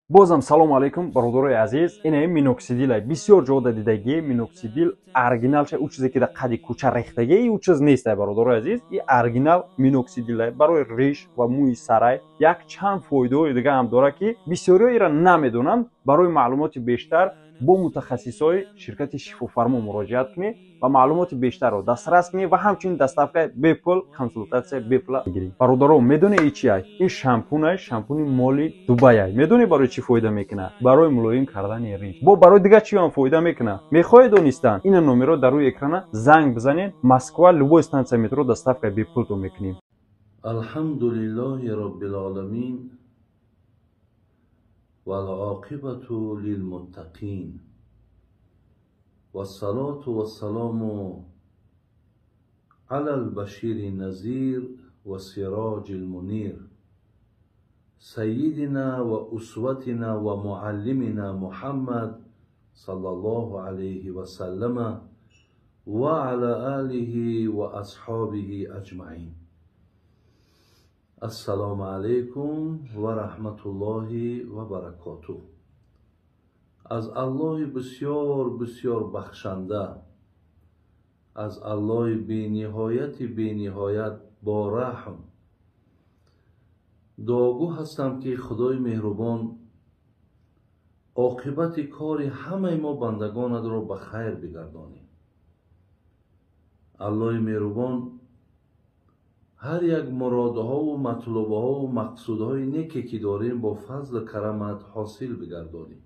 Бозам салому алайкум, бародарои азиз. Ина миноксидил бисёр ҷо дидагӣ. Миноксидил оригиналша, ӯ чизе ки дар қади кӯча рехтагӣ, ӯ чиз нест, бародарои азиз. И оригинал миноксидил барои риш ва мӯи сарай як чанд фоидаҳои дига ҳам дорад, ки бисёриҳо ира намедонанд. Барои маълумоти бештар бо мутахассисҳои ширкати Шифофармо муроҷиат кунед ва маълумоти бештарро дастрас кунед ва ҳамчунин доставкаи бепул, консултатсия бепула бигиред. Бародаро, медонед и чи ай? Ин шампунай, шампуни моли Дубай. Медонед, барои чӣ фоида мекунад? Барои мулоим кардани риш. Бо барои дигар чӣ ҳам фоида мекунад? Мехоҳед донистан? Ина номерро дар рӯи экрана занг бизанед. Москва, любой станция метро, доставка бепултон мекунем. Алҳамдулиллоҳи роббил оламин والعاقبة للمتقين والصلاة والسلام على البشير النذير والسراج المنير سيدنا وأسوتنا ومعلمنا محمد صلى الله عليه وسلم وعلى آله وأصحابه أجمعين. Ассалому алайкум ва раҳматуллоҳи ва баракотуҳ. Аз Аллоҳи бисёр бисёр бахшанда, аз Аллоҳи бениҳояти бениҳоят бораҳм дуогӯ ҳастам, ки Худои меҳрубон оқибати кори ҳамаи мо бандагонатро ба хайр бигардонӣ. Аллоҳи меҳрубон ҳар як муродҳову матлубаҳову мақсудҳои неке, ки дорем, бо фазлу карамат ҳосил бигардонӣ.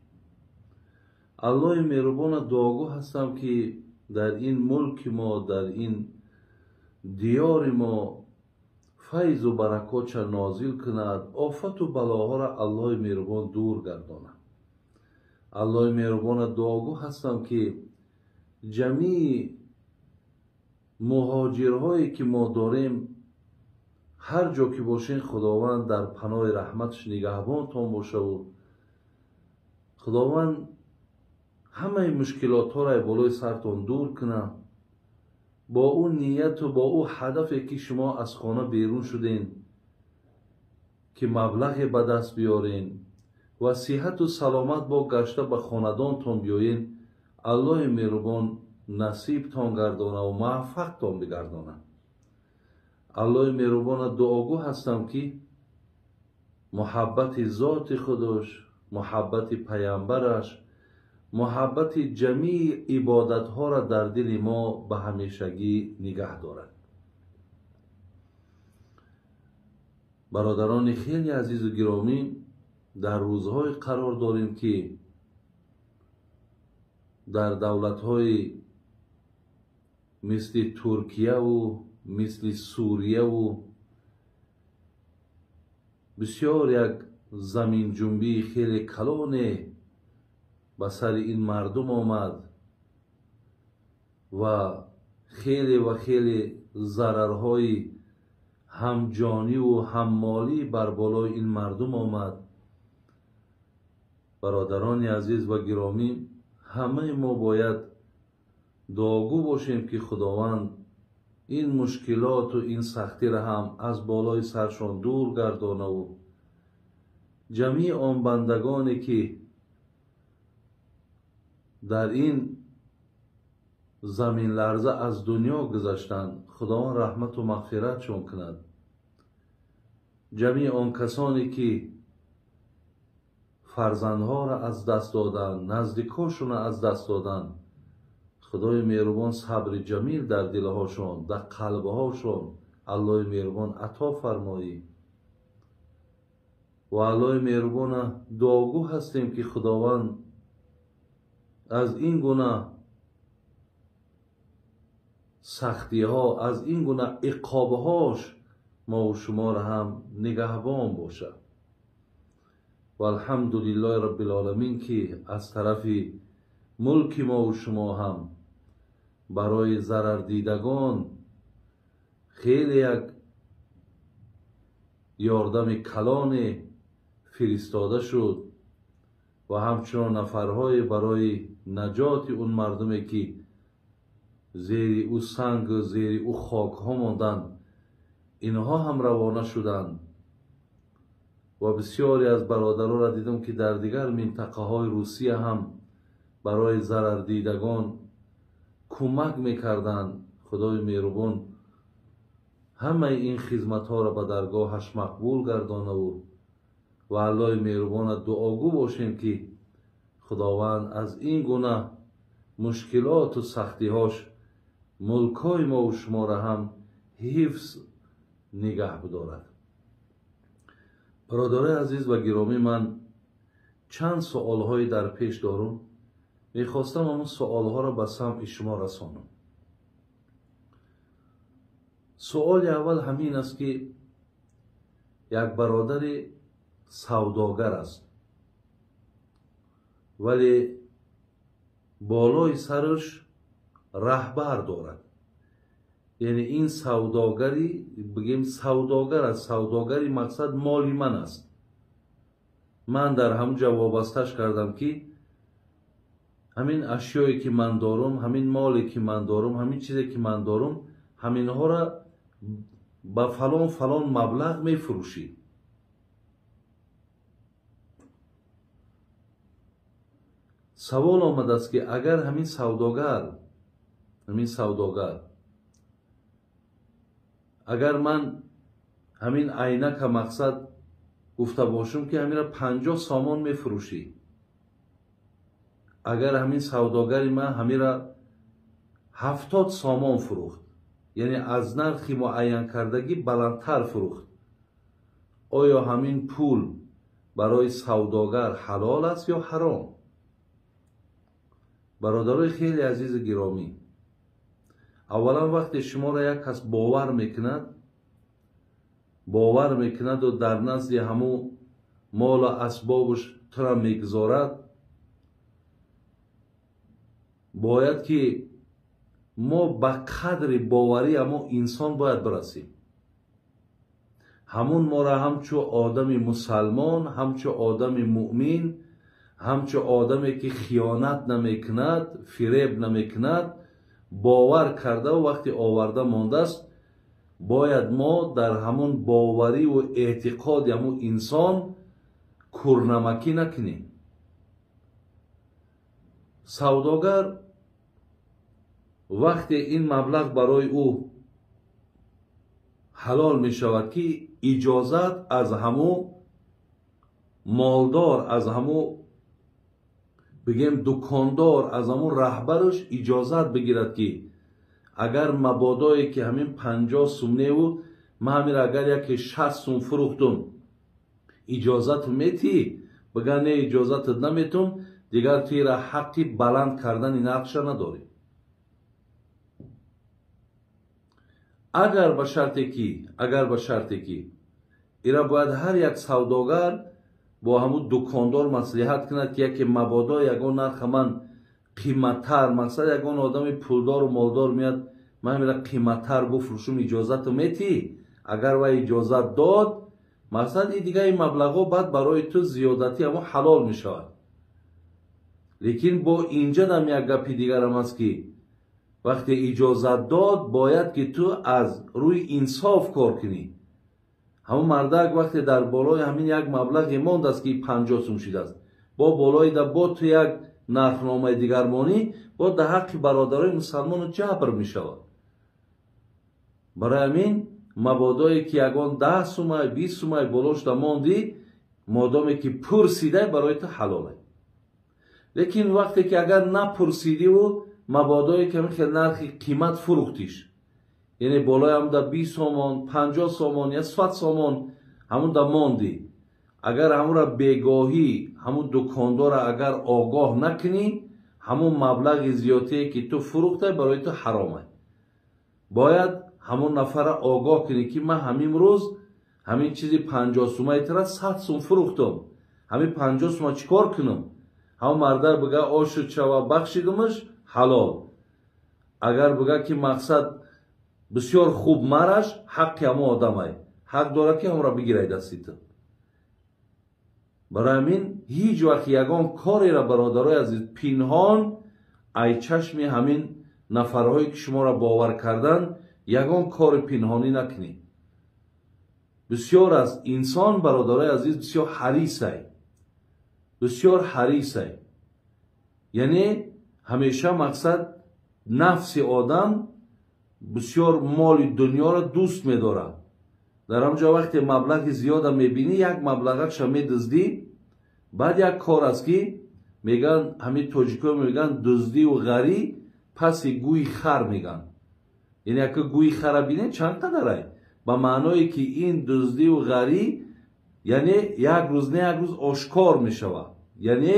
Аллоҳи меҳрубона дуогӯ ҳастам, ки дар ин мулки мо, дар ин диёри мо файзу баракотша нозил кунад, офату балоҳоро Аллоҳи меҳрубон дур гардонад. Аллоҳи меҳрубона дуогӯ ҳастам, ки ҷамии муҳоҷирҳое, ки мо дорем, ҳар ҷо ки бошен, Худованд дар паноҳи раҳматаш нигаҳбонтон бошаву Худованд ҳамаи мушкилотҳоро болои сартон дур кунад. Бо ӯ нияту бо ӯ ҳадафе, ки шумо аз хона берун шуден, ки маблағе ба даст биёрен ва сиҳату саломат бо гашта ба хонадонтон биёен, Аллоҳи меҳрубон насибтон гардонаву муваффақтон бигардонад. Аллоҳи меҳрубона дуогӯ ҳастам, ки муҳаббати зоти худаш, муҳаббати паямбараш, муҳаббати ҷамии ибодатҳоро дар дили мо ба ҳамешагӣ нигаҳ дорад. Бародарони хеле азизу гиромӣ, дар рӯзҳое қарор дорем, ки дар давлатҳои мисли Туркияву мисли Сурияву бисёр як заминҷунбии хеле калоне ба сари ин мардум омад ва хеле ва хеле зарарҳои ҳам ҷониву ҳам молӣ бар болои ин мардум омад. Бародарони азиз ва гиромӣ, ҳамаи мо бояд дуогӯ бошем, ки Худованд ин мушкилоту ин сахтиро ҳам аз болои саршон дур гардонаву ҷамии он бандагоне, ки дар ин заминларза аз дунё гузаштанд, Худованд раҳмату мағфиратшон кунад. Ҷамии он касоне, ки фарзандҳоро аз даст доданд, наздикошонро аз даст доданд, Худои меҳрубон сабри ҷамил дар дилҳошон, дар қалбҳошон Аллоҳи меҳрубон ато фармоӣ. Ва Аллоҳи меҳрубона дуогӯ ҳастем, ки Худованд аз ин гуна сахтиҳо, аз ин гуна иқобҳош мову шуморо ҳам нигаҳбон бошад. Ва алҳамдулиллоҳи роббил оламин, ки аз тарафи мулки мову шумо ҳам барои зарардидагон хеле як ёрдами калоне фиристода шуд ва ҳамчунон нафарҳое барои наҷоти он мардуме, ки зери ӯ сангу зери ӯ хокҳо монданд, инҳо ҳам равона шуданд. Ва бисёре аз бародаронро дидам, ки дар дигар минтақаҳои Русия ҳам барои зарардидагон кӯмак мекарданд. Худои меҳрубон ҳамаи ин хизматҳоро ба даргоҳаш мақбул гардонаву ва Аллоҳи меҳрубона дуогӯ бошем, ки Худованд аз ин гуна мушкилоту сахтиҳош мулкҳои мову шуморо ҳам ҳифз нигаҳ бидорад. Бародарои азиз ва гиромӣ, ман чанд суолҳое дар пеш дорум, мехостам ҳамон суолҳоро ба самъи шумо расонам. Суоли аввал ҳамин аст, ки як бародари савдогар аст, вале болои сараш раҳбар дорад. Яъне ин савдогари, бигем, савдогар аст, савдогари мақсад моли ман аст. Ман дар ҳамун ҷо вобасташ кардам, ки ҳамин ашёе ки ман дорум, ҳамин моле ки ман дорум, ҳамин чизе ки ман дорум, ҳаминҳоро ба фалон фалон маблағ мефурӯшӣ. Савол омадааст, ки агар ҳамин савдогар, агар ман ҳамин айнака мақсад гуфта бошам, ки ҳаминро 50 сомон мефурӯшӣ, агар ҳамин савдогари ман ҳаминро 70 сомон фурӯхт, яъне аз нархи муайянкардагӣ баландтар фурӯхт, оё ҳамин пул барои савдогар ҳалол аст ё ҳаром? Бародарои хеле азизу гиромӣ, аввалан, вақте шуморо як кас бовар мекунад, бовар мекунаду дар назди ҳамун молу асбобуш тура мегузорад, бояд ки мо ба қадри боварӣ ҳамон инсон бояд бирасем. Ҳамун моро ҳамчу одами мусалмон, ҳамчу одами муъмин, ҳамчу одаме ки хиёнат намекунад, фиреб намекунад, бовар кардаву вақте оварда мондааст, бояд мо дар ҳамун бовариву эътиқоди ҳамун инсон кӯрнамакӣ накунем. Савдогар вақте ин маблағ барои ӯ ҳалол мешавад, ки иҷозат аз ҳамун молдор, аз ҳамун, бигем, дукондор, аз ҳамун раҳбараш иҷозат бигирад, ки агар мабодое ки ҳамин 50 сум неву ман ҳаминро агар яке 60 сум фурӯхтум, иҷозату метиҳӣ? Бигӯ, не, иҷозатат наметум, дигар ту ира ҳаққи баланд кардани нархша надорӣ. Агар ба шарте ки ира бояд ҳар як савдогар бо ҳамун дукондор маслиҳат кунад, ки яке мабодо ягон нарха ман қиматтар, мақсад, ягон одами пулдору молдор меяд, ман ҳамира қиматтар буфурӯшум, иҷозату метиҳӣ? Агар вай иҷозат дод, мақсад, и дигари маблағҳо баъд барои ту зиёдатӣ ҳамон ҳалол мешавад. Лекин бо инҷадам як гапи дигарам аст, ки вақте иҷозат дод, бояд ки ту аз рӯи инсоф кор кунӣ. Ҳамон мардак вақте дар болои ҳамин як маблағе мондааст, ки 50 сум шидааст, бо болои да бо ту як нархномаи дигар монӣ, бо дар ҳаққи бародарои мусалмону ҷабр мешавад. Барои ҳамин, мабодое ки ягон 10 сумай, 20 сумай болошда мондӣ, модоме ки пурсидай, барои ту ҳалолай. Лекин вақте ки агар напурсидиву мабодое ки ҳамин хел нархи қимат фурӯхтиш, яъне болои ҳамда 20 сомон, 50 сомон я 100 сомон ҳамунда мондӣ, агар ҳамура бегоҳӣ ҳамун дукондора агар огоҳ накунӣ, ҳамун маблағи зиёдтие ки ту фурӯхтай, барои ту ҳаромай. Бояд ҳамун нафарра огоҳ кунӣ, ки ман ҳамин рӯз ҳамин чизи 50 сумаи тара 100 сум фурӯхтум, ҳамин 50 сума чӣ кор кунам? Ҳамун мардак бига, ошуд шава, бахшидумаш, ҳалол. Агар бига, ки мақсад, бисёр хуб, мараш ҳаққи ҳамон одамай, ҳақ дорад, ки ҳамонро бигирай дасти ту. Барои ҳамин ҳеҷ вақт ягон кореро, бародарои азиз, пинҳон ай чашми ҳамин нафарҳое ки шуморо бовар кардан, ягон кори пинҳонӣ накунед. Бисёр аст инсон, бародарои азиз, бисёр ҳарисай, бисёр ҳарисай. Яъне ҳамеша мақсад нафси одам бисёр моли дунёро дӯст медорад. Дар ҳамҷо вақте маблағи зиёда мебинӣ, як маблағатша медуздӣ, баъд як кор аст ки мегӯянд, ҳамин тоҷикҳо мегӯянд, дуздиву ғарӣ паси гӯи хар мегӯянд. Яъне яка гӯи хара бинед чанд қадарай, ба маъное ки ин дуздиву ғарӣ яъне як рӯз не як рӯз ошкор мешавад. Яъне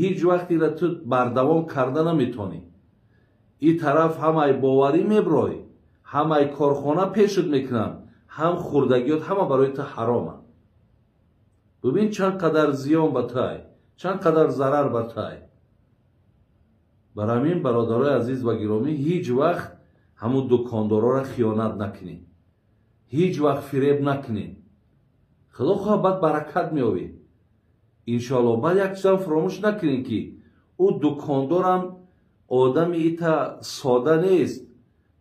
ҳеҷ вақт ира ту бардавом карда наметонӣ. Ин тараф ҳамаи боварӣ меброй, ҳамаи корхона пешат мекунанд, ҳам хурдагиёт ҳама барои ту ҳароманд. Бибин чанд қадар зиён ба тай, чанд қадар зарар ба тай. Бар ҳамин бародарои азиз ва гиромӣ, ҳеҷ вақт ҳамун дукондорора хиёнат накунед, ҳеҷ вақт фиреб накунед. Худо хоҳад баъд баракат меёбед иншоалло. Баъд як чизам фаромӯш накунед ки ӯ дукондорам одами ита сода нест.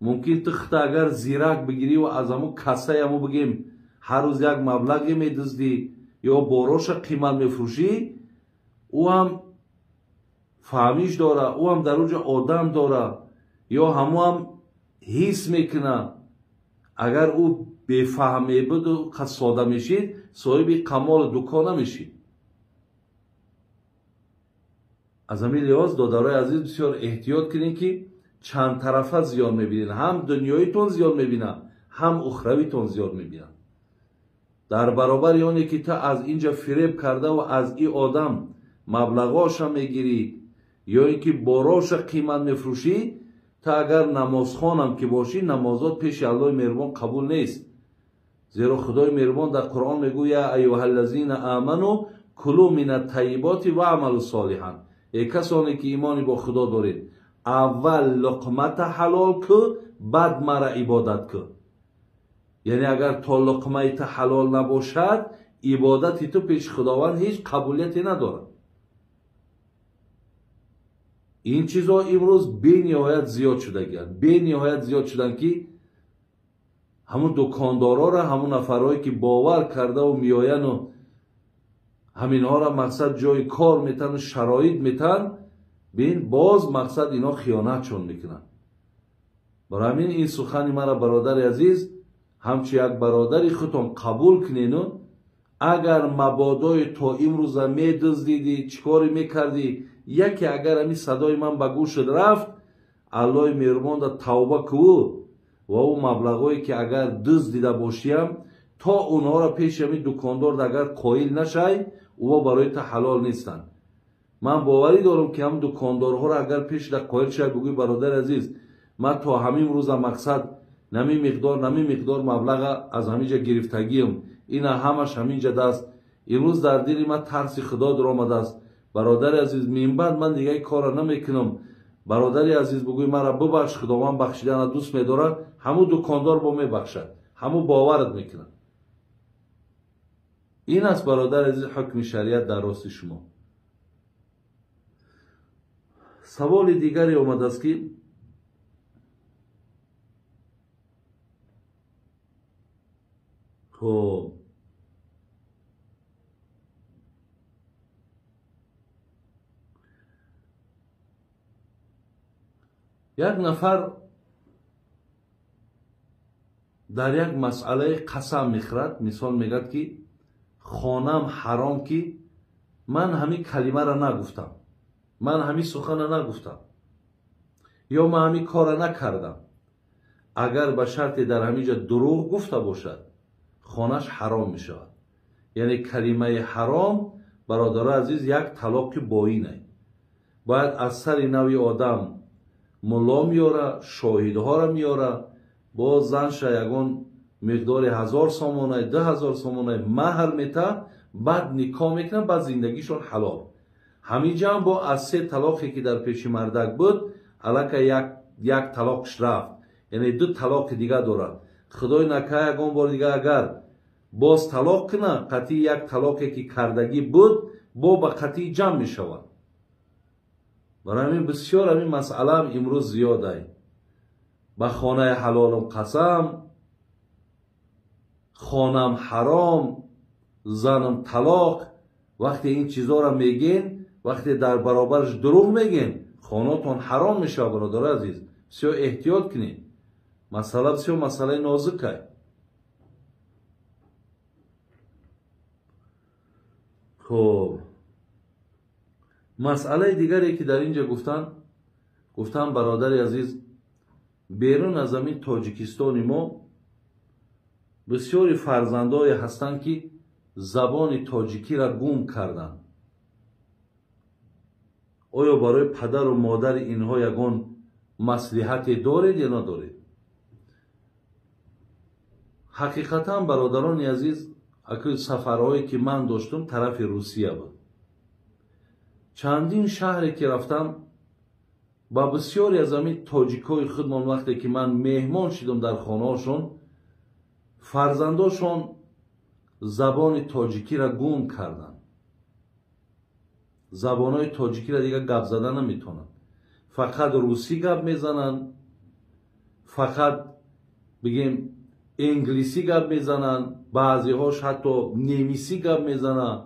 Мумкин ту худта агар зирак бигирӣ ва аз ҳамун кассаи ҳамун бигем ҳар рӯз як маблағе медуздӣ ё бороша қимат мефурӯшӣ, ӯ ҳам фаҳмиш дора, ӯ ҳам дар уҷа одам дора, ё ҳамун ҳам ҳис мекуна. Агар ӯ бефаҳм мебуду сода мешид, соҳиби қамолу дукон намешид. Аз ҳамин лиҳоз додарои азиз бисёр эҳтиёт кунед ки чанд тарафа зиён мебинед, ҳам дунёитон зиён мебинад, ҳам ухравитон зиён мебинад. Дар баробари оне ки ту аз инҷа фиреб карда ва аз ин одам маблағоша мегирӣ ё ин ки бороша қимат мефурӯшӣ, ту агар намозхонам ки бошӣ, намозот пеши Аллоҳи меҳрубон қабул нест. Зеро Худои меҳрубон дар Қуръон мегӯяд: я айюҳаллазина аману кулу минат таййиботи ваъмалу солиҳан. Эй касоне ки имони бо Худо доред, аввал луқмата ҳалол кӯ, баъд мара ибодат кӯ. Яъне агар то луқмаи ту ҳалол набошад, ибодати ту пеши Худованд ҳеҷ қабулияте надорад. Ин чизҳо имрӯз бениҳоят зиёд шудагианд, бениҳоят зиёд шуданд ки ҳамун дукондорора, ҳамун нафарҳое ки бовар кардаву меояну ҳаминҳоро мақсад ҷои кор метану шароит метан, бин боз мақсад ино хиёнатшон мекунанд. Барои ҳамин ин сухани мара бародари азиз ҳамчун як бародари худтон қабул кунену агар мабодои то имрӯза медуздидӣ, чӣ коре мекардӣ, яке агар ҳамин садои ман ба гӯшат рафт, Аллоҳи меҳрубонда тавба кӯ ва ӯ маблағҳое ки агар дуздида бошиям, то онҳоро пеши ҳамин дукондор агар қоил нашай, ӯ барои ту ҳалол нестанд. Ман боварӣ дорам ки ҳам дукондорҳоро агар пешда қоил шай, бигӯй бародари азиз, ман то ҳамин рӯза мақсад нами миқдор, нами миқдор маблаға аз ҳамин ҷа гирифтагиам, ина ҳамаш ҳамин ҷа даст. Имрӯз дар дили ман тарси Худо даромадааст. Бародари азиз, минбаъд ман дигаи корро намекунам. Бародари азиз, бигӯй мара бибахш, Худованд бахшидана дӯст медорад. Ҳамун дукондор бо мебахшад, ҳамун боварат мекунад. Ин аст бародари азиз ҳукми шариат дар рости шумо. Саволи дигаре омадааст ки хоб як нафар дар як масъалаи қасам мехӯрад, мисол мегӯяд ки хонам ҳаром ки ман ҳамин калимаро нагуфтам, ман ҳамин суханро нагуфтам ё ман ҳамин корро накардам. Агар ба шарте дар ҳамин ҷо дурӯғ гуфта бошад, хонаш ҳаром мешавад. Яъне калимаи ҳаром, бародарои азиз, як талоқи боинае. Бояд аз сари нави одам мулло меёра, шоҳидҳоро меёра, боз занша ягон миқдори 1000 сомонай, 2000 сомонай маҳр мета, баъд никоҳ мекунад, баъд зиндагишон ҳалол. Ҳамин ҷамъ бо аз 3 талоқе ки дар пеши мардак буд, аллакай як талоқш рафт, яъне 2 талоқи дига дорад. Худой накард ягон бор дига агар боз талоқ кунад, қатъи як талоқе ки кардагӣ буд, бо ба қатъи ҷамъ мешавад. Барои ҳамин бисёр ҳамин масъалаам имрӯз зиёдай. Ба хонаи ҳалолам қасам, Хонам ҳаром, занам талоқ. Вақте ин чизоро мегӯен, вақте дар баробараш дурӯғ мегӯен, хонатон ҳаром мешавад, бародари азиз. Бисёр эҳтиёт кунед. Масъала бисёр масъалаи нозукай. Хоб, масъалаи дигаре ки дар инҷа гуфтан, бародари азиз, берун аз ҳамин Тоҷикистони мо бисёри фарзандое ҳастанд, ки забони тоҷикиро гум карданд. Оё барои падару модари инҳо ягон маслиҳате доред ё надоред? Ҳақиқатан, бародарони азиз, акӯ сафарҳое ки ман доштум тарафи Русия буд. Чандин шаҳре ки рафтам, ба бисёре аз ҳамин тоҷикҳои худмон вақте ки ман меҳмон шидам дар хонаҳошон, фарзандошон забони тоҷикиро гум карданд. Забонҳои тоҷикиро дигар гап зада наметавонанд. Фақат русӣ гап мезананд, фақат бигем инглисӣ гап мезананд, баъзеҳош ҳатто немисӣ гап мезананд,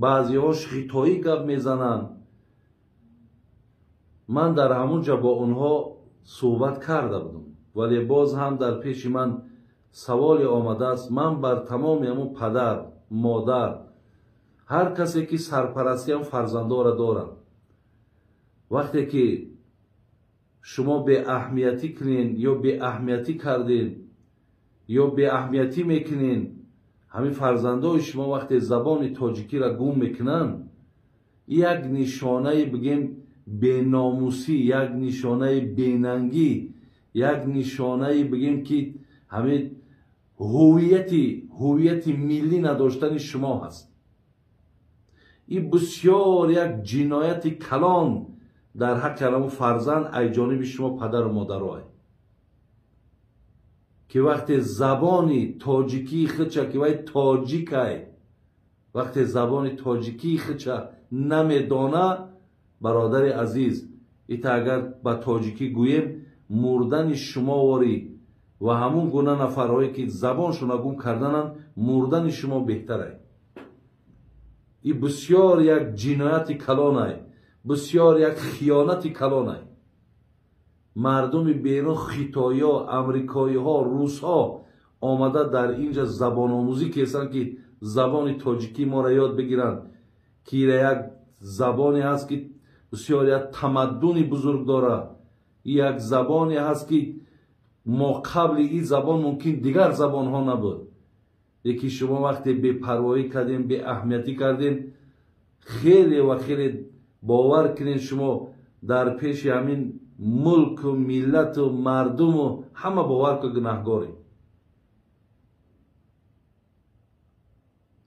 баъзеҳош хитоӣ гап мезананд. Ман дар ҳамон ҷо бо онҳо суҳбат карда будам, вале боз ҳам дар пеши ман саволе омадааст. Ман бар тамоми ҳамон падар, модар, ҳар касе ки сарпарастиам фарзандора дорад, вақте ки шумо беаҳамиятӣ кунен ё беаҳамиятӣ карден ё беаҳамиятӣ мекунен, ҳамин фарзандои шумо вақте забони тоҷикиро гум мекунанд, як нишонаи бигем беномусӣ, як нишонаи бенангӣ, як нишонаи бигем ки ҳамин ҳувияти миллӣ надоштани шумо ҳаст. Ин бисёр як ҷинояти калон дар ҳаққи ҳамон фарзанд ай ҷониби шумо падару модарое, ки вақте забони тоҷикии худша, ки вай тоҷикай, вақте забони тоҷикии худша намедона, бародари азиз, ита агар ба тоҷикӣ гӯем, мурдани шумоворӣ ва ҳамун гуна нафарҳое ки забоншонро гум кардананд, мурдани шумо беҳтарай. Ин бисёр як ҷинояти калонай, бисёр як хиёнати калонай. Мардуми берун, хитоиҳо, амрикоиҳо, русҳо омада дар инҷа забономӯзӣ кесанд, ки забони тоҷикӣ моро ёд бигиранд, ки ира як забоне ҳаст, ки бисёр як тамаддуни бузург дорад, як забоне ҳаст, ки мо қабли ин забон мумкин дигар забонҳо набуд. Яки шумо вақте бепарвоӣ кардем, беаҳамиятӣ кардем, хеле ва хеле бовар кунед, шумо дар пеши ҳамин мулку миллату мардуму ҳама бовар ку гунаҳгорем.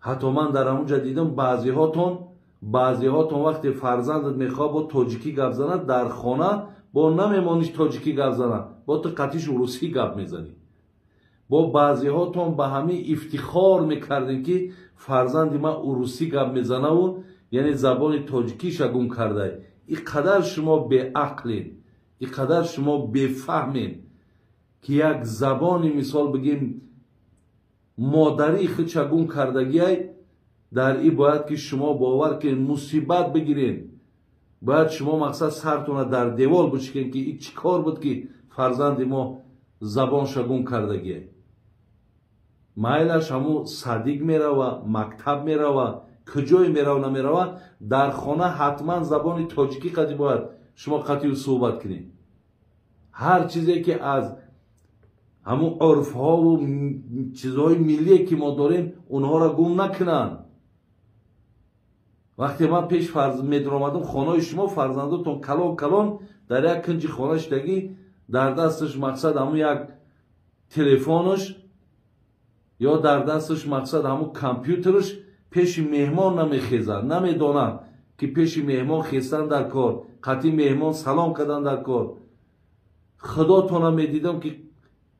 Ҳатто ман дар ҳамонҷа дидам баъзеҳотон вақте фарзандат мехоҳад бо тоҷикӣ гап занад, дар хона бо намемониш тоҷикӣ гап занад, бо ту қатиш русӣ гап мезанӣ. Бо баъзеҳотон ба ҳамин ифтихор мекардем, ки фарзанди ман урусӣ гап мезанаву яъне забони тоҷикиша гум кардай. Ин қадар шумо беақлен, ин қадар шумо бефаҳмен, ки як забони мисол бигем модарии худша гум кардагиай, дар ин бояд ки шумо бовар кунед, мусибат бигирен. Бояд шумо мақсад сартона дар девол бучикен, ки ин чӣ кор буд, ки фарзанди мо забонша гум кардагиай. Майлаш ҳамун садик мерава, мактаб мерава, куҷое мерава намерава, дар хона ҳатман забони тоҷикӣ қади бояд шумо қатъию суҳбат кунед. Ҳар чизе ки аз ҳамун урфҳову чизҳои миллие ки мо дорем, онҳоро гум накунанд. Вақте ман пеш медаромадам хонаи шумо, фарзандотон калон калон дар як кунҷи хона шидагӣ, дар дасташ мақсад ҳамун як телефонаш ё дар дасташ мақсад ҳамун компютераш, пеши меҳмон намехезад, намедонад ки пеши меҳмон хестан дар кор, қатъи меҳмон салом кардан дар кор. Худотона медидам, ки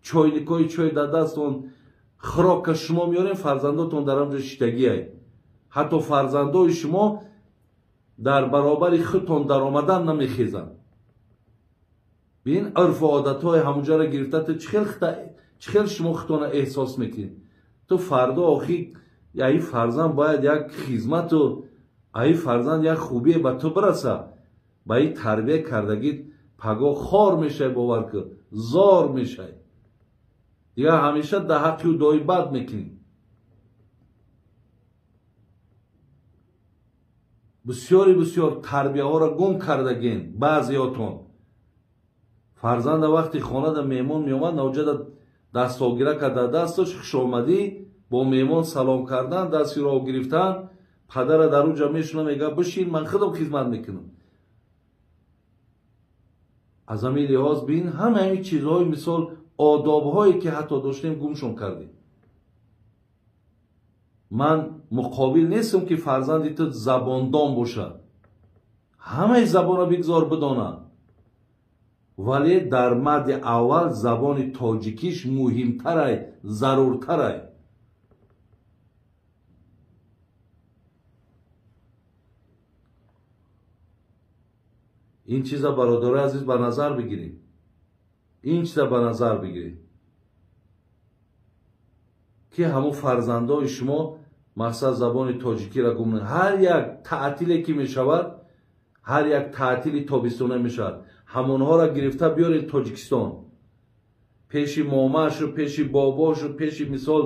чойникҳои чой дар дастон, хӯрокка шумо меорем, фарзандотон дар ҳамҷо шидагиай. Ҳатто фарзандои шумо дар баробари худтон даромадан намехезанд. Бин урфу одатҳои ҳамунҷаро гирифта, ту чӣ хел шумо худтонро эҳсос мекунед? Ту фардо охи аи фарзанд бояд як хизмату аи фарзанд як хубие ба ту бираса. Ба и тарбия кардагит паго хор мешай, бовар кун, зор мешай. Дигар ҳамеша дар ҳаққи ӯ дуои бад мекунӣ. Бисёри бисёр тарбияҳоро гум кардагин баъзеётон. Фарзанда вақти хонада меҳмон меомад, навҷада дастогира карда дасташ хушомадӣ, бо меҳмон салом кардан, дасти роҳ гирифтан, падара дар уҷа мешуна, мега бишин, ман худам хизмат мекунам. Аз ҳамин лиҳоз бин ҳама ҳамин чизҳои мисол одобҳое ки ҳатто доштем гумшон кардем. Ман муқобил нестам ки фарзанди ту забондон бошад, ҳамаи забонро бигзор бидонад, вале дар мадди аввал забони тоҷикиш муҳимтарай, заруртарай. Ин чиза бародарои азиз ба назар бигиред, ин чиза ба назар бигиред ки ҳамун фарзандои шумо мақсад забони тоҷикиро гум. Ҳар як таътиле ки мешавад, ҳар як таътили тобистона мешавад, ҳамонҳоро гирифта биёред Тоҷикистон, пеши момашу, пеши бобошу, пеши мисол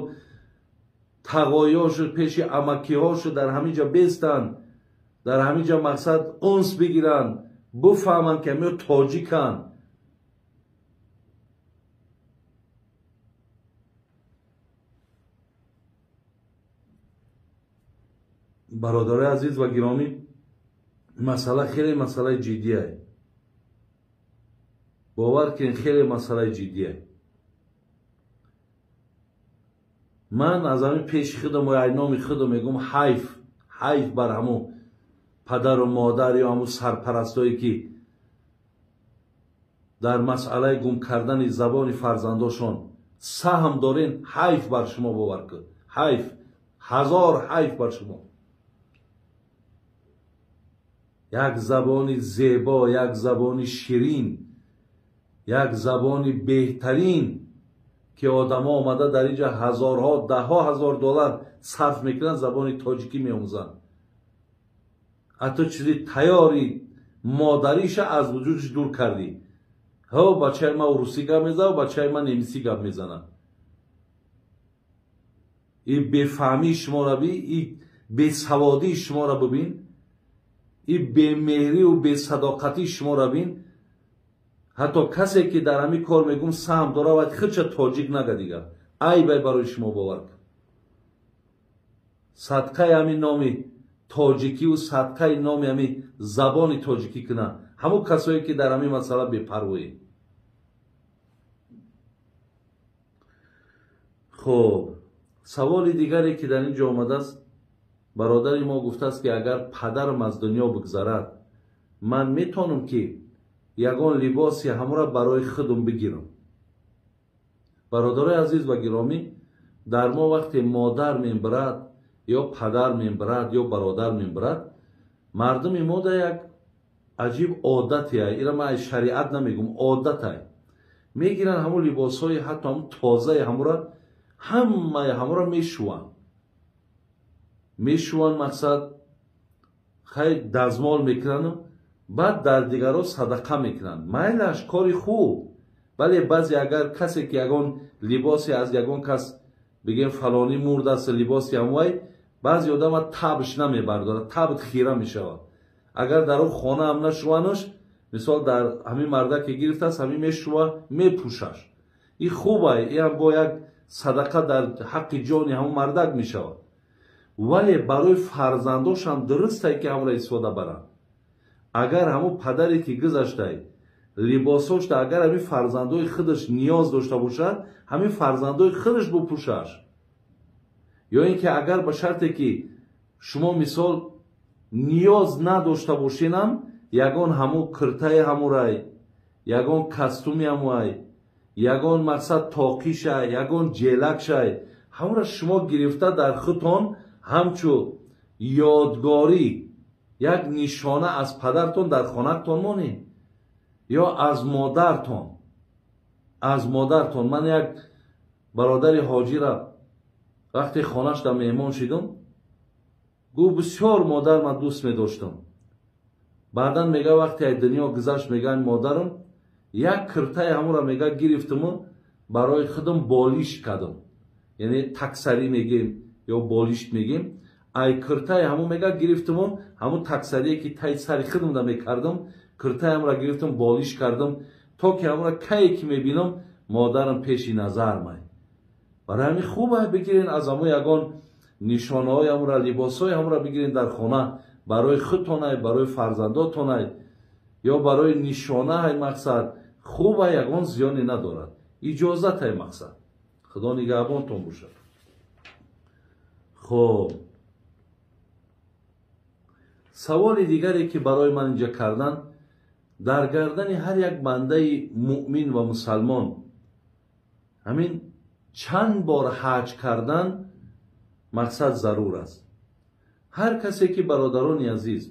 тағоёшу, пеши амакиҳошу дар ҳамин ҷо бестанд, дар ҳамин ҷо мақсад унс бигиранд, буфаҳманд ки ҳамиё тоҷиканд. Бародарои азиз ва гиромӣ, масъала хеле масъалаи ҷиддие. Бовар кунед, хеле масъалаи ҷиддие. Ман аз ҳамин пеши худам ва айноми худам мегӯм, ҳайф, ҳайф бар ҳамун падару модар ё ҳамун сарпарастое ки дар масъалаи гум кардани забони фарзандошон саҳм дорен. Ҳайф бар шумо, бовар кун, ҳайф, ҳазор ҳайф бар шумо. Як забони зебо, як забони ширин, як забони беҳтарин ки одамо омада дар инҷа ҳазорҳо, даҳҳо ҳазор доллар сарф мекунанд, забони тоҷикӣ меомӯзанд. Ҳатто чизи тайёри модариша аз вуҷудаш дур кардӣ. Ҳо, бачаи ман русӣ гап мезанад, бачаи ман немисӣ гап мезанад. И бефаҳмии шуморо би, и бесаводии шуморо бибин, и бемеҳриву бесадоқатии шуморо бин. Ҳатто касе ки дар ҳамин кор мегӯм саҳм дора, вай худша тоҷик нага дигар. Айбай барои шумо, бовар кун. Садқаи ҳамин номи тоҷикиву садқаи номи ҳамин забони тоҷикӣ кунанд ҳамун касое ки дар ҳамин масъала бепарвоӣ. Хуб, саволи дигаре ки дар ин ҷо омадааст, бародари мо гуфтааст ки агар падарам аз дунё бигзарад, ман метавонам ки ягон либоси ҳамора барои худам бигирам. Бародарои азиз ва гиромӣ, дар мо вақте модар мебирад ё падар мебирад ё бародар мебирад, мардуми мо да як аҷиб одате, ира ман аз шариат намегум, одате мегиранд ҳамун либосҳои ҳатто ҳамун тозаи ҳамура, ҳамаи ҳамура мешӯванд, мешӯванд, мақсад хай дазмол мекунанд, баъд дар дигарҳо садақа мекунанд. Майлаш, кори хуб, вале баъзе агар касе ки ягон либосе аз ягон кас бигем фалонӣ мурдааст, либоси ҳамвай, баъзе одама табш намебардорад, табт хира мешавад. Агар дар он хона ҳам нашуванаш, мисол дар ҳамин марда ки гирифтааст, ҳамин мешува, мепӯшаш. И хубай, и ҳам бо як садақа дар ҳаққи ҷони ҳамон мардак мешавад. Вале барои фарзандошам дурустай ки ҳамро истифода баранд. Агар ҳамон падаре ки гузаштай либосошта, агар ҳамин фарзандои худаш ниёз дошта бошад, ҳамин фарзандои худаш бупӯшаш. Ё ин ки агар ба шарте ки шумо мисол ниёз надошта бошенам, ягон ҳамун киртаи ҳамурай, ягон кастуми ҳамуай, ягон мақсад тоқишай, ягон ҷелакшай, ҳамура шумо гирифта дар худтон ҳамчу ёдгорӣ як нишона аз падартон дар хонатон монед ё аз модартон, аз модартон. Ман як бародари ҳоҷира Вақте хонаш дар меҳмон шидум, гуфт бисёр модар ман дӯст медоштам. Баъдан мега вақте ай дунё гузашт, мега модарам як киртаи ҳамура мега гирифтуму барои худам болишт кардам, яъне таксарӣ мегем ё болишт мегем. Ай киртаи ҳаму мега гирифтуму ҳамун таксарие ки таи сари худамда мекардам, киртаи ҳамура гирифтум, болишт кардам, то ки ҳамура кае ки мебинам, модарам пеши назар май. Барои ҳамин хуб бигирен аз ҳамун ягон нишонаҳои ҳамура, либосҳои ҳамура бигирен дар хона, барои худтонай, барои фарзандотонай ё барои нишонаҳай. Мақсад хуба, ягон зиёне надорад, иҷозатай мақсад. Худо нигаҳбонтон бошад. Хоб, саволи дигаре ки барои ман инҷа кардан: дар гардани ҳар як бандаи муъмин ва мусалмон ҳамин чанд бор ҳаҷ кардан мақсад зарур аст? Ҳар касе ки, бародарони азиз,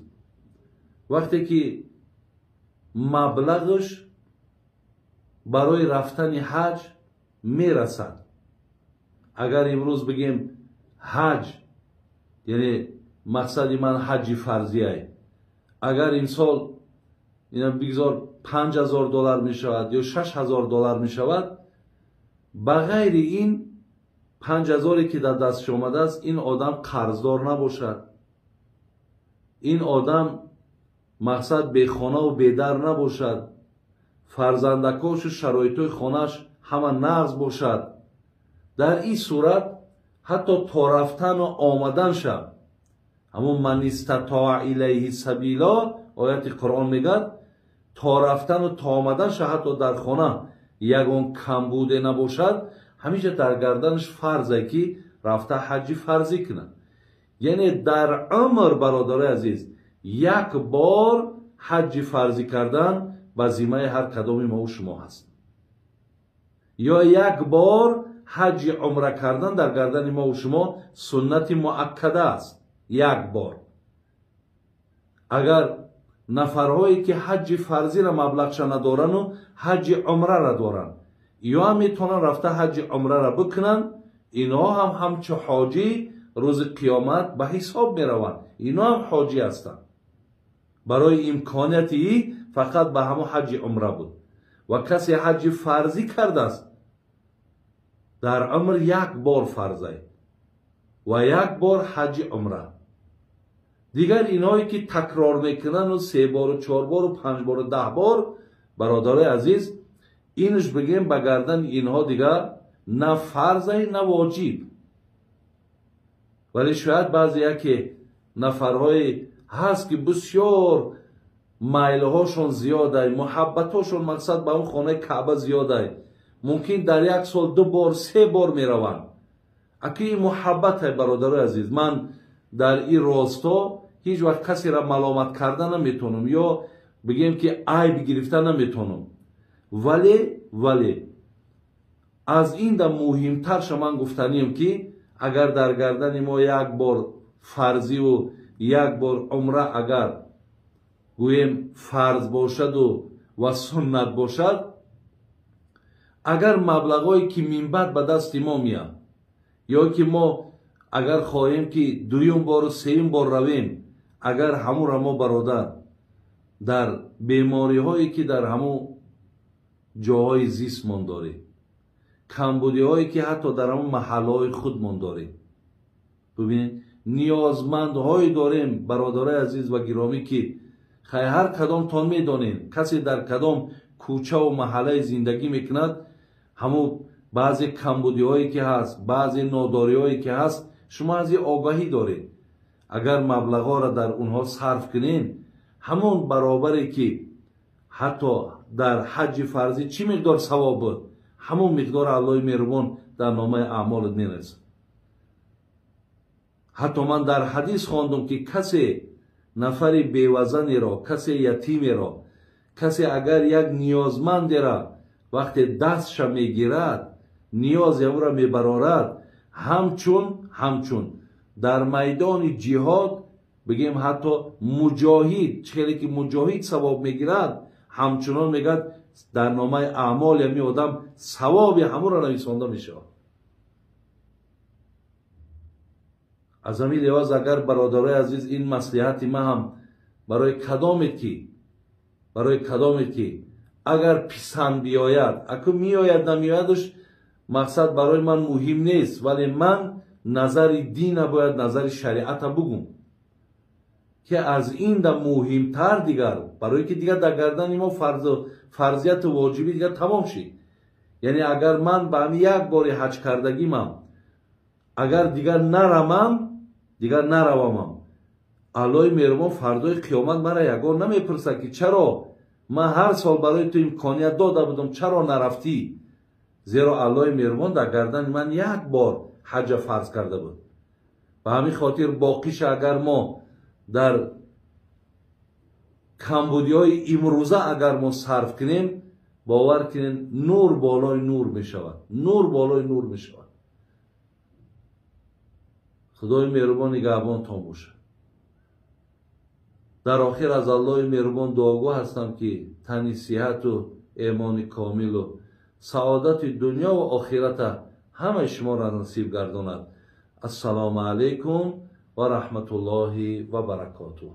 вақте ки маблағаш барои рафтани ҳаҷ мерасад, агар имрӯз бигем ҳаҷ, яъне мақсади ман ҳаҷи фарзияй, агар имсол ина бигзор $5000 мешавад ё $6000 мешавад, ба ғайри ин 5000 ки дар дастш омадааст, ин одам қарздор набошад, ин одам мақсад бехонаву бедар набошад, фарзандакошу шароитҳои хонааш ҳама нағз бошад, дар ин сурат ҳатто то рафтану омаданша, ҳамун ман истатоа илайҳи сабило ояти Қуръон мегӯяд, то рафтану то омаданша ҳатто дар хона ягон камбуде набошад, ҳамеша дар гарданаш фарзе ки рафта ҳаҷи фарзӣ кунад. Яъне дар умр, бародарои азиз, як бор ҳаҷи фарзӣ кардан ба зиммаи ҳар кадоми мову шумо ҳаст, ё як бор ҳаҷи умра кардан дар гардани мову шумо суннати муаккада аст. Як бор. Агар нафарҳое ки ҳаҷи фарзиро маблағша надорану ҳаҷи умрара доранд, ё ҳам метавонанд рафта ҳаҷи умрара бикунанд, инҳо ҳам ҳамчу ҳоҷӣ рӯзи қиёмат ба ҳисоб мераванд, инҳо ҳам ҳоҷӣ ҳастанд. Барои имконияти ӣ фақат ба ҳамон ҳаҷи умра буд. Ва касе ҳаҷи фарзӣ кардааст, дар умр як бор фарзай ва як бор ҳаҷи умра. Дигар инҳое ки такрор мекунанду се бору чор бору панҷ бору 10 бор, бародарои азиз, инш бигем ба гардани инҳо дигар на фарзай, на воҷиб. Вале шояд баъзе яке нафарҳое ҳаст ки бисёр майлҳошон зиёдай, муҳаббатҳошон мақсад ба он хонаи Каъба зиёдай, мумкин дар як сол 2 бор 3 бор мераванд. Аки ин муҳаббатай, бародарои азиз, ман дар ин росто ҳеҷ вақт касеро маломат карда наметавонам ё бигем ки айб гирифта наметавонам. Вале аз ин да муҳимтарша ман гуфтанием ки агар дар гардани мо як бор фарзиву як бор умра агар гӯем фарз бошаду ва суннат бошад, агар маблағҳое ки минбаъд ба дасти мо меяд, ё ки мо агар хоҳем ки дуюм бору сеюм бор равем, агар ҳамура мо, бародар, дар бемориҳое ки дар ҳамун ҷоҳои зистмон дорем, камбудиҳое ки ҳатто дар ҳамун маҳаллаҳои худмон дорем, бибинед, ниёзмандҳое дорем, бародарои азиз ва гиромӣ, ки хай ҳар кадомтон медонем, касе дар кадом кӯчаву маҳаллае зиндагӣ мекунад, ҳамун баъзе камбудиҳое ки ҳаст, баъзе нодориҳое ки ҳаст, шумо аз ин огаҳӣ доред. Агар маблағҳоро дар онҳо сарф кунем, ҳамон баробаре ки ҳатто дар ҳаҷи фарзӣ чӣ миқдор савоб буд, ҳамон миқдор Аллоҳи меҳрубон дар номаи аъмолат мерасад. Ҳатто ман дар ҳадис хондум ки касе нафари бевазанеро, касе ятимеро, касе агар як ниёзмандеро вақте дастша мегирад, ниёзи ӯро мебарорад, ҳамчун дар майдони ҷиҳод бигем ҳатто муҷоҳид, чӣ хеле ки муҷоҳид савоб мегирад, ҳамчунон мегӯяд дар номаи аъмоли ҳамин одам савоби ҳамонро нависонда мешавад. Аз ҳамин лиҳоз агар, бародарои азиз, ин маслиҳати ман ҳам барои кадомед ки агар писанд биёяд, аку меояд, намеоядаш, мақсад барои ман муҳим нест, вале ман назари дина бояд, назари шариата бугум, ки аз ин да муҳимтар дигар, барое ки дигар дар гардани мо фарзияту воҷибӣ дигар тамом шид. Яъне агар ман ба ҳами як бори ҳаҷ кардагимам, агар дигар наравамам, Аллоҳи меҳрубон фардои қиёмат мара ягон намепурсад, ки чаро ман ҳар сол барои ту имконият дода будам, чаро нарафтӣ? Зеро Аллоҳи меҳрубон дар гардани ман як бор ҳаҷа фарз карда буд. Ба ҳамин хотир боқиша агар мо дар камбудиҳои имрӯза агар мо сарф кунем, бовар кунем, нур болои нур мешавад, нур болои нур мешавад. Худои меҳрубон нигаҳбонтон бошад. Дар охир аз Аллоҳи меҳрубон дуогӯ ҳастам, ки тани сиҳату эмони комилу саодати дунё ва охирата ҳамаи шуморо насиб гардонад. Ассалому алайкум ва раҳматуллоҳи ва баракотуҳ.